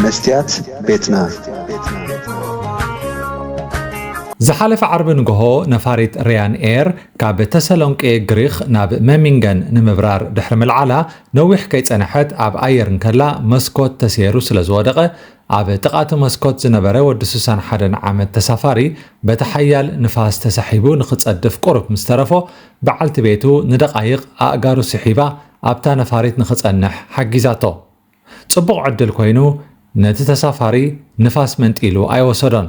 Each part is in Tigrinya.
መስትያት ቤትና። ዝሓለፈ ዓርቢ ንግሆ ነፋሪት ሪያን ኤር ካብ ተሰሎንቄ ግሪኽ ናብ መሚንገን ንምብራር ድሕሪ ምልዓላ፣ ነዊሕ ከይጸንሐት ኣብ ኣየር እንከላ መስኮት ተሰይሩ ስለ ዝወደቐ፣ ኣብ ጥቓ እቲ መስኮት ዝነበረ ወዲ ሱሳን ሓደን ዓመት ተሳፋሪ በቲ ሓያል ንፋስ ተሳሒቡ ንኽጸድፍ ቁሩብ ምስ ተረፎ፣ በዓልቲ ቤቱ ንደቓይቕ ኣእጋሩ ስሒባ ኣብታ ነፋሪት ንኽጸንሕ ሓጊዛቶ። ጽቡቕ ዕድል ኮይኑ፣ ነቲ ተሳፋሪ ንፋስ መንጢሉ ኣይወሰዶን።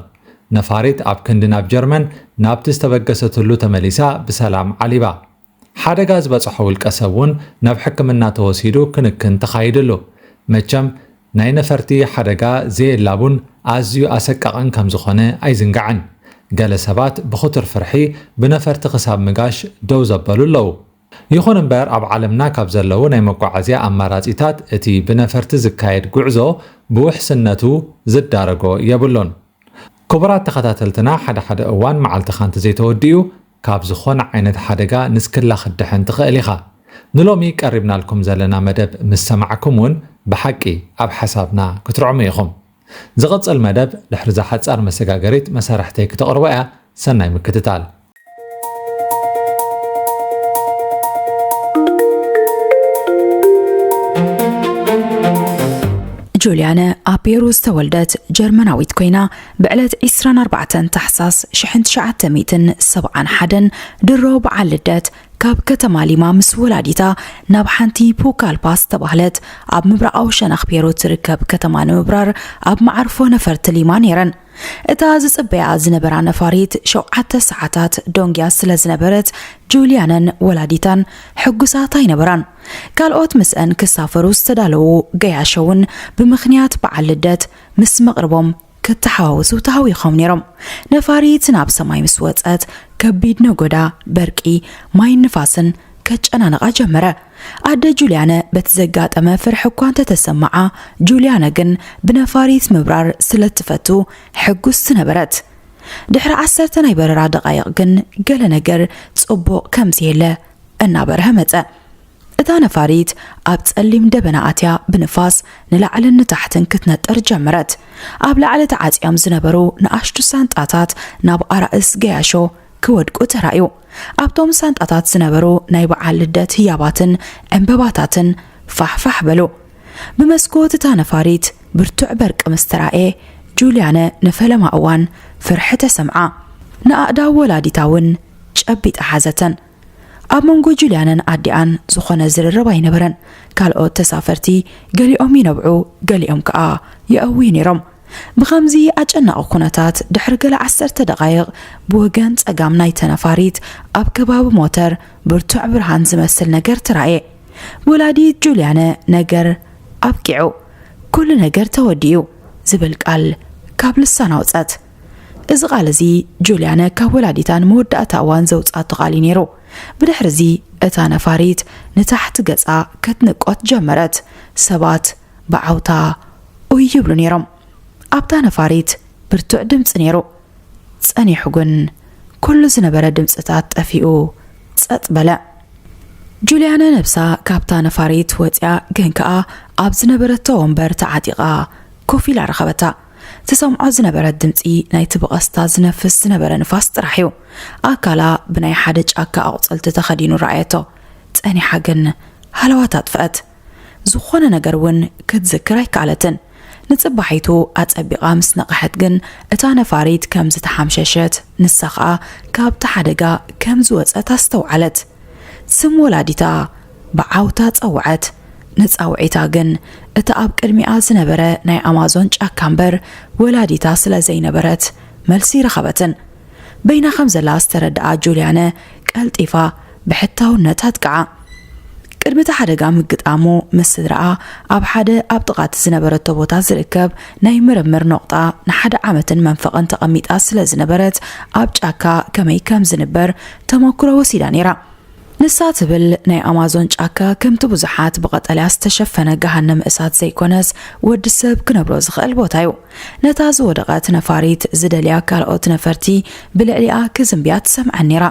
ነፋሪት ኣብ ክንዲ ናብ ጀርመን ናብቲ ዝተበገሰትሉ ተመሊሳ ብሰላም ዓሊባ። ሓደጋ ዝበጽሖ ውልቀ ሰብ እውን ናብ ሕክምና ተወሲዱ ክንክን ተኻይድሉ። መቸም ናይ ነፈርቲ ሓደጋ ዘየላቡን ኣዝዩ ኣሰቃቕን ከም ዝኾነ ኣይዝንጋዕን። ገለ ሰባት ብኽቱር ፍርሒ ብነፈርቲ ክሳብ ምጋሽ ደው ዘበሉ ኣለዉ። ይኹን እምበር ኣብ ዓለምና ካብ ዘለዉ ናይ መጓዓዝያ ኣማራጺታት እቲ ብነፈርቲ ዝካየድ ጉዕዞ ብውሕስነቱ ዝዳረጎ የብሉን። ክቡራት ተኸታተልትና፣ ሓደ ሓደ እዋን መዓልትኻ እንተዘይተወዲኡ ካብ ዝኾነ ዓይነት ሓደጋ ንስክላ ክትድሕን ትኽእል ኢኻ። ንሎሚ ቀሪብናልኩም ዘለና መደብ ምስ ሰማዕኩም እውን ብሓቂ ኣብ ሓሳብና ክትርዕሙ ኢኹም። ዝቕጽል መደብ ድሕሪ እዛ ሓጻር መሰጋገሪት መሳርሕተይ ክተቕርቦ እያ። ሰናይ ምክትታል። ጁልያነ ኣብ ፔሩ ዝተወልደት ጀርመናዊት ኮይና፣ ብዕለት ዕስራን ኣርባዕተን ታሕሳስ ሽሕን ትሽዓተ ሚእትን ሰብዓን ሓደን ድሮ በዓል ልደት ካብ ከተማ ሊማ ምስ ወላዲታ ናብ ሓንቲ ፑካልፓ ዝተባህለት ኣብ ምብራቓዊ ሸነኽ ፔሩ ትርከብ ከተማ ንምብራር ኣብ መዓርፎ ነፈርቲ ሊማ ነይረን። እታ ዝጽበያ ዝነበራ ነፋሪት ሸውዓተ ሰዓታት ዶንግያ ስለ ዝነበረት፣ ጁልያነን ወላዲታን ሕጉሳት ኣይነበራን። ካልኦት ምስአን ክሳፈሩ ዝተዳለዉ ገያሾ እውን ብምኽንያት በዓል ልደት ምስ መቕርቦም ክተሓዋወሱ ተሃዊኾም ነይሮም። ነፋሪት ናብ ሰማይ ምስ ወጸት፣ ከቢድ ነጎዳ፣ በርቂ፣ ማይን ንፋስን ከጨናንቓ ጀመረ። ኣደ ጁልያነ በቲ ዘጋጠመ ፍርሒ እኳ እንተተሰምዓ፣ ጁልያነ ግን ብነፋሪት ምብራር ስለ እትፈቱ ሕጉስቲ ነበረት። ድሕሪ ዓሰርተ ናይ በረራ ደቓይቕ ግን ገለ ነገር ጽቡቕ ከም ዘየለ እናበርሀ መጸ። እታ ነፋሪት ኣብ ጸሊም ደበና ኣትያ ብንፋስ ንላዕልን ንታሕትን ክትነጥር ጀመረት። ኣብ ላዕሊ ተዓጽዮም ዝነበሩ ንኣሽቱ ሳንጣታት ናብ ኣራእስ ገያሾ ክወድቁ ተራእዩ። ኣብቶም ሳንጣታት ዝነበሩ ናይ በዓል ልደት ህያባትን ዕምበባታትን ፋሕፋሕ በሉ። ብመስኮት እታ ነፋሪት ብርቱዕ በርቂ ምስ ተራእየ፣ ጁልያነ ንፈለማ እዋን ፍርሒ ተሰምዓ። ንኣእዳው ወላዲታ እውን ጨቢጣ ሓዘተን። ኣብ መንጎ ጁልያነን ኣዲኣን ዝኾነ ዝርርብ ኣይነበረን። ካልኦት ተሳፈርቲ ገሊኦም ይነብዑ፣ ገሊኦም ከኣ ይእውዩ ነይሮም። ብኸምዚ ኣጨናቒ ኩነታት፣ ድሕሪ ገለ ዓሰርተ ደቓይቕ ብወገን ጸጋም ናይተ ነፋሪት ኣብ ከባቢ ሞተር ብርቱዕ ብርሃን ዝመስል ነገር ተራእየ። ወላዲት ጁልያነ፣ "ነገር ኣብቂዑ፣ ኩሉ ነገር ተወዲኡ" ዝብል ቃል ካብ ልሳና ኣውጸት። እዚ ቃል እዚ ጁልያነ ካብ ወላዲታ ንመወዳእታ እዋን ዘውጽኣቶ ቃል እዩ ነይሩ። ብድሕርዚ እታ ነፋሪት ንታሕቲ ገጻ ክትንቆት ጀመረት። ሰባት ብዓውታ ኡይ ይብሉ ነይሮም። ኣብታ ነፋሪት ብርቱዕ ድምጺ ነይሩ። ጸኒሑ ግን ኩሉ ዝነበረ ድምጽታት ጠፊኡ ጸጥ በለ። ጁልያነ ነብሳ ካብታ ነፋሪት ወጽያ ግን ከኣ ኣብ ዝነበረቶ ወንበር ተዓጢቓ ኮፍ ኢላ ረኸበታ። ትሰምዖ ዝነበረት ድምጺ ናይቲ ብቐስታ ዝነፍስ ዝነበረ ንፋስ ጥራሕ እዩ። ኣካላ ብናይ ሓደ ጫካ ኣቑጽልቲ ተኸዲኑ ረኣየቶ። ጸኒሓ ግን ሃለዋት ኣጥፍአት። ዝኾነ ነገር እውን ክትዝክር ኣይከኣለትን። ንጽባሒቱ ኣጸቢቓ ምስ ነቕሐት ግን እታ ነፋሪት ከም ዝተሓምሸሸት፣ ንሳ ኸኣ ካብቲ ሓደጋ ከም ዝወጸት ኣስተውዓለት። ስም ወላዲታ ብዓውታ ጸውዐት። ንጻውዒታ ግን እቲ ኣብ ቅድሚኣ ዝነበረ ናይ ኣማዞን ጫካ እምበር ወላዲታ ስለ ዘይነበረት መልሲ ረኸበትን። በይና ከም ዘላ ዝተረድኣ ጁልያነ ቀልጢፋ ብሕታውነት ኣጥቅዓ። ቅድሚ እቲ ሓደጋ ምግጣሙ ምስ ስድራኣ ኣብ ሓደ ኣብ ጥቓ እቲ ዝነበረቶ ቦታ ዝርከብ ናይ ምርምር ነቑጣ ንሓደ ዓመትን መንፈቕን ተቐሚጣ ስለ ዝነበረት ኣብ ጫካ ከመይ ከም ዝንበር ተመክሮ ወሲዳ ነይራ። ንሳ ትብል ናይ ኣማዞን ጫካ ከምቲ ብዙሓት ብቐጠልያ ዝተሸፈነ ገሃነም እሳት ዘይኮነስ ወዲ ሰብ ክነብሮ ዝኽእል ቦታ እዩ። ነታ ዝወደቐት ነፋሪት ዝደልያ ካልኦት ነፈርቲ ብልዕሊኣ ክዝንብያ ትሰምዐን ነይራ።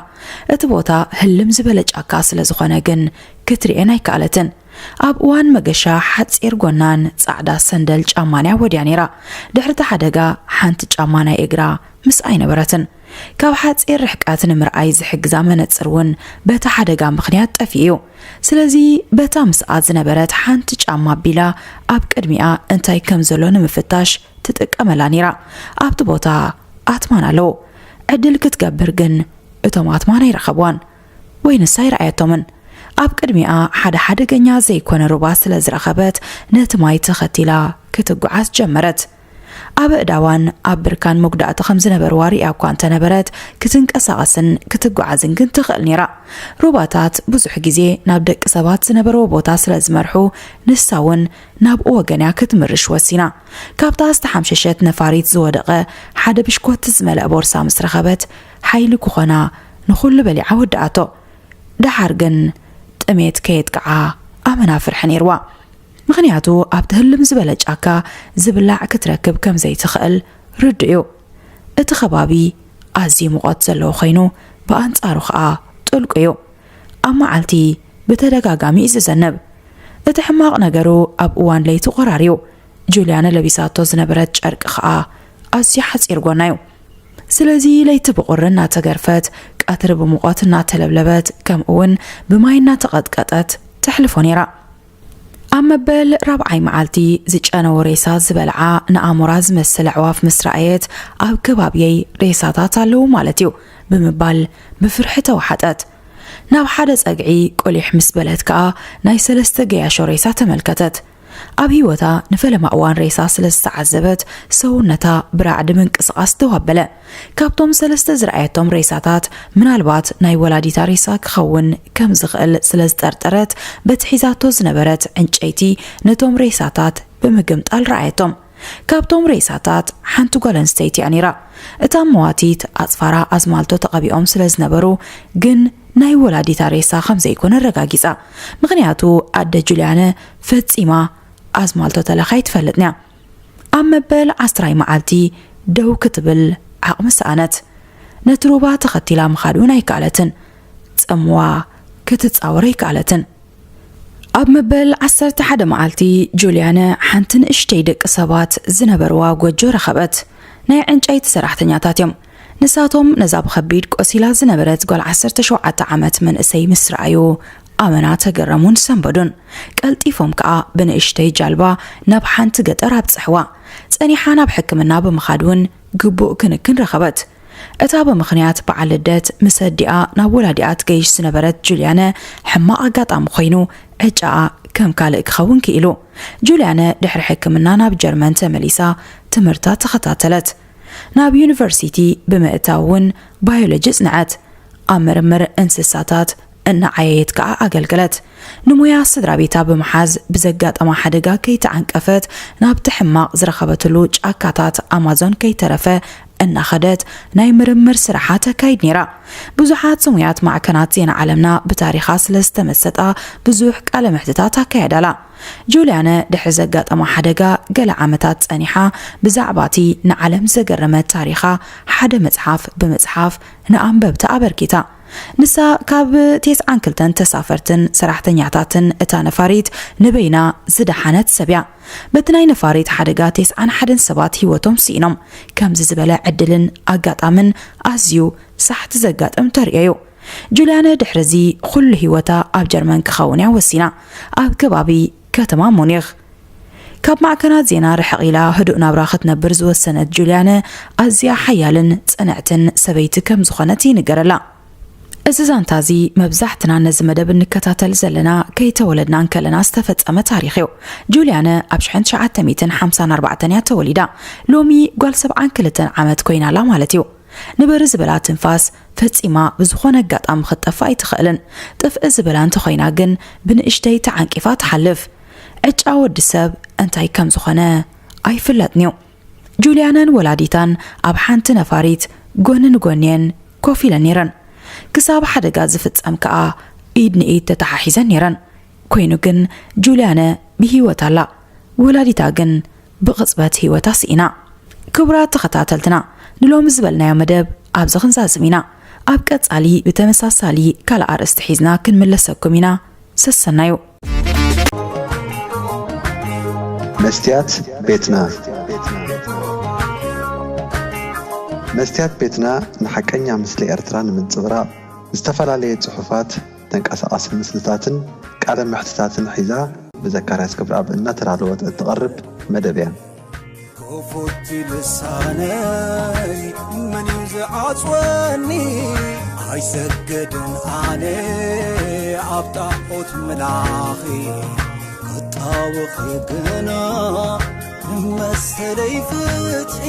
እቲ ቦታ ህልም ዝበለ ጫካ ስለ ዝኾነ ግን ክትርእየን ኣይከኣለትን። ኣብ እዋን መገሻ ሓጺር ጎናን ጻዕዳ ሰንደል ጫማን እያ ወድያ ነይራ። ድሕሪ እቲ ሓደጋ ሓንቲ ጫማ ናይ እግራ ምስ ኣይነበረትን። ካብ ሓጺር ርሕቀት ንምርኣይ ዝሕግዛ መነጽር እውን በቲ ሓደጋ ምኽንያት ጠፊኡ እዩ። ስለዚ በታ ምስኣ ዝነበረት ሓንቲ ጫማ ኣቢላ ኣብ ቅድሚኣ እንታይ ከም ዘሎ ንምፍታሽ ትጥቀመላ ነይራ። ኣብቲ ቦታ ኣትማን ኣለዉ። ዕድል ክትገብር ግን እቶም ኣትማን ኣይረኸብዋን ወይ ንሳ ኣይረኣየቶምን። ኣብ ቅድሚኣ ሓደ ሓደገኛ ዘይኮነ ሩባ ስለ ዝረኸበት ነቲ ማይ ተኸቲላ ክትጓዓዝ ጀመረት። ኣብ ኣእዳዋን ኣብ ብርካን መጉዳእቲ ከም ዝነበርዋ ርእያ እኳ እንተነበረት ክትንቀሳቐስን ክትጓዓዝን ግን ትኽእል ነይራ። ሩባታት ብዙሕ ግዜ ናብ ደቂ ሰባት ዝነበርዎ ቦታ ስለ ዝመርሑ ንሳ እውን ናብኡ ወገን እያ ክትምርሽ ወሲና። ካብታ ዝተሓምሸሸት ነፋሪት ዝወደቐ ሓደ ብሽኮቲ ዝመልአ ቦርሳ ምስ ረኸበት ሓይሊ ክኾና ንኹሉ በሊዓ ወድኣቶ። ደሓር ግን ጥሜት ከየጥቅዓ ኣመና ፍርሒ ነይርዋ። ምኽንያቱ ኣብቲ ህልም ዝበለ ጫካ ዝብላዕ ክትረክብ ከም ዘይትኽእል ርዱእ እዩ። እቲ ከባቢ ኣዝዩ ሙቐት ዘለዎ ኮይኑ ብኣንጻሩ ኸኣ ጥልቁ እዩ። ኣብ መዓልቲ ብተደጋጋሚ እዩ ዝዘንብ። እቲ ሕማቕ ነገሩ ኣብ እዋን ለይቲ ቆራር እዩ። ጁልያነ ለቢሳቶ ዝነበረት ጨርቂ ኸኣ ኣዝዩ ሓጺር ጎና እዩ። ስለዚ ለይቲ ብቑሪ እናተገርፈት ቀትሪ ብሙቐት እናተለብለበት ከምኡ እውን ብማይ እናተቐጥቀጠት ተሕልፎ ነይራ። ኣብ መበል ራብዓይ መዓልቲ ዝጨነወ ሬሳ ዝበልዓ ንኣሞራ ዝመስል ኣዕዋፍ ምስ ረኣየት ኣብ ከባብየይ ሬሳታት ኣለዉ ማለት እዩ ብምባል ብፍርሒ ተዋሓጠት። ናብ ሓደ ጸግዒ ቁሊሕ ምስ በለት ከኣ ናይ ሰለስተ ገያሾ ሬሳ ተመልከተት። ኣብ ህይወታ ንፈለማ እዋን ሬሳ ስለ ዝተዓዘበት ሰውነታ ብራዕዲ ምንቅስቓስ ደው ኣበለ። ካብቶም ሰለስተ ዝረኣየቶም ሬሳታት ምናልባት ናይ ወላዲታ ሬሳ ክኸውን ከም ዝኽእል ስለ ዝጠርጠረት በቲ ሒዛቶ ዝነበረት ዕንጨይቲ ነቶም ሬሳታት ብምግምጣል ረኣየቶም። ካብቶም ሬሳታት ሓንቲ ጓል ኣንስተይቲ እያ ነይራ። እታ መዋቲት ኣጽፋራ ኣዝማልቶ ተቐቢኦም ስለ ዝነበሩ ግን ናይ ወላዲታ ሬሳ ከም ዘይኮነ ኣረጋጊጻ። ምኽንያቱ ኣደ ጁልያነ ፈጺማ ኣዝማልቶ ተለኺያ ኣይትፈልጥን እያ። ኣብ መበል ዓስራይ መዓልቲ ደው ክትብል ዓቕሚ ሰኣነት። ነቲ ሩባ ተኸቲላ ምኻድ እውን ኣይከኣለትን። ጸምዋ ክትጻወር ኣይከኣለትን። ኣብ መበል ዓሰርተ ሓደ መዓልቲ ጁልያነ ሓንቲ ንእሽተይ ደቂ ሰባት ዝነበርዋ ጎጆ ረኸበት። ናይ ዕንጨይቲ ሰራሕተኛታት እዮም። ንሳቶም ነዛ ብኸቢድ ቆሲላ ዝነበረት ጓል ዓሰርተ ሸውዓተ ዓመት መንእሰይ ምስ ረኣዩ ኣመና ተገረሙን ሰንበዱን። ቀልጢፎም ከኣ ብንእሽተይ ጃልባ ናብ ሓንቲ ገጠር ኣብጽሕዋ። ጸኒሓ ናብ ሕክምና ብምኻድ እውን ግቡእ ክንክን ረኸበት። እታ ብምኽንያት በዓል ልደት ምስ ኣዲኣ ናብ ወላዲኣ ትገይሽ ዝነበረት ጁልያነ ሕማቕ ኣጋጣሚ ኮይኑ ዕጫኣ ከም ካልእ ክኸውን ክኢሉ። ጁልያነ ድሕሪ ሕክምና ናብ ጀርመን ተመሊሳ ትምህርታ ተኸታተለት። ናብ ዩኒቨርሲቲ ብምእታው እውን ባዮሎጂ ጽንዐት። ኣብ ምርምር እንስሳታት እናዓየየት ከኣ ኣገልገለት። ንሞያ ስድራ ቤታ ብምሓዝ ብዘጋጠማ ሓደጋ ከይተዓንቀፈት ናብቲ ሕማቕ ዝረኸበትሉ ጫካታት ኣማዞን ከይተረፈ እናኸደት ናይ ምርምር ስራሓ ተካይድ ነይራ። ብዙሓት ስሙያት ማዕከናት ዜና ዓለምና ብታሪኻ ስለ ዝተመሰጣ ብዙሕ ቃለ መሕትታት ኣካየዳላ። ጁልያነ ድሕሪ ዘጋጠማ ሓደጋ ገለ ዓመታት ጸኒሓ ብዛዕባ እቲ ንዓለም ዘገረመ ታሪኻ ሓደ መጽሓፍ ብምጽሓፍ ንኣንበብቲ ኣበርኪታ። ንሳ ካብ ተስዓን ክልተን ተሳፈርትን ሰራሕተኛታትን እታ ነፋሪት ንበይና ዝደሓነት ሰብ እያ። በቲ ናይ ነፋሪት ሓደጋ ተስዓን ሓደን ሰባት ህይወቶም ስኢኖም። ከምዚ ዝበለ ዕድልን ኣጋጣምን ኣዝዩ ሳሕቲ ዘጋጥም ተርእዮ እዩ። ጁልያነ ድሕሪ እዚ ኩሉ ህይወታ ኣብ ጀርመን ክኸውን እያ ወሲና። ኣብ ከባቢ ከተማ ሙኒኽ ካብ ማዕከናት ዜና ርሕቕ ኢላ ህዱእ ናብራ ክትነብር ዝወሰነት ጁልያነ ኣዝያ ሓያልን ጽንዕትን ሰበይቲ ከም ዝኾነት ይንገረላ። እዚ ዛንታ እዚ መብዛሕትና ነዚ መደብ እንከታተል ዘለና ከይተወለድና እንከለና ዝተፈጸመ ታሪኽ እዩ። ጁልያነ ኣብ ሽሕን ትሽዓተ ሚእትን ሓምሳን ኣርባዕተን እያ ተወሊዳ። ሎሚ ጓል ሰብዓን ክልተን ዓመት ኮይና ኣላ ማለት እዩ። ንበሪ ዝበላ ትንፋስ ፈጺማ ብዝኾነ ኣጋጣሚ ክትጠፍእ ኣይትኽእልን። ጥፍእ ዝበላ እንተኾይና ግን ብንእሽተይ ተዓንቂፋ ትሓልፍ። ዕጫ ወዲ ሰብ እንታይ ከም ዝኾነ ኣይፍለጥን እዩ። ጁልያነን ወላዲታን ኣብ ሓንቲ ነፋሪት ጎኒ ንጎኒ እየን ኮፍ ኢለን ነይረን። ክሳብ ሓደጋ ዝፍጸም ከኣ ኢድ ንኢድ ተተሓሒዘን ነይረን። ኮይኑ ግን ጁልያነ ብህይወት ኣላ። ወላዲታ ግን ብቕጽበት ህይወታ ስኢና። ክቡራት ተኸታተልትና፣ ንሎሚ ዝበልናዮ መደብ ኣብዚ ክንዛዝም ኢና። ኣብ ቀጻሊ ብተመሳሳሊ ካልእ ኣርእስቲ ሒዝና ክንምለሰኩም ኢና። ሰሰናዩ። መስትያት ቤትና። መስትያት ቤትና ንሓቀኛ ምስሊ ኤርትራ ንምንጽብራቕ ዝተፈላለየ ጽሑፋት፣ ተንቀሳቓሲ ምስልታትን ቃለ መሕትታትን ሒዛ ብዘካርያስ ክብረኣብ እናተዳለወት እትቐርብ መደብ እያ። ክፉት ልሳነይ መን እዩ ዝዓጽወኒ? ኣይሰግድን ኣነ ኣብ ጣዖት ምላኺ፣ ክጣወኺ ግና መሰለይ ፍትሒ።